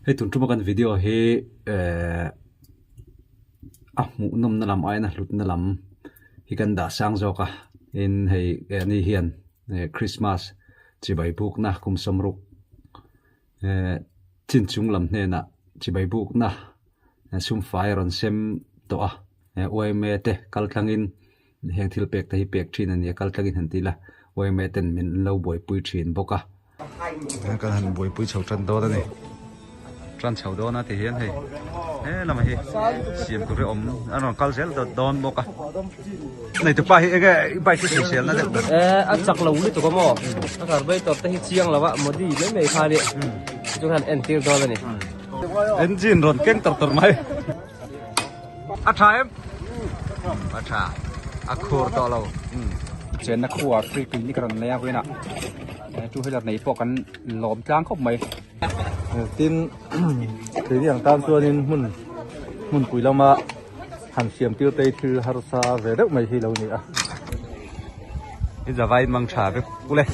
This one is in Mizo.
Hei tun tuma kan video hi eh a hmuh nawmna lam aiin a hlutna lam hi kan dah sang zawk a tin hei ani hian Christmas chibai bukna kum sawmruk eh chin chung lam hnenah chibai bukna sumfai a rawn sem tawh a yma te kal tlangin heng thil pek te hi pek thin a ni a kal tlangin han ti ila yma ten min lo buaipui thin bawk a. Kan han buaipui chho tan dawn a ni. Tan chho dawn a ti hian hei he lamah hi siam tur hi awm an rawn kal zel dawn bawk a. Nei tupa hi enge i bike hi sawisel na deuh ber. Eh a chak lo lutuk a maw a carburetor te hi chiang lo a modi mai mai kha nia chu khan entir dawn a ni. Engine rawn keng tar tar mai. A tha em? A tha. A khur tawh lo. Chenna khua free clinic a rawn nei a vawiinah two wheeler nei pawh kan lawm tlang khawp mai. Tin keini ang tan chuanin hmun hmunpui lama han siam tir te hi thil harsa ve deuh mai hi lo ni a. I zavai mang tha vek ule.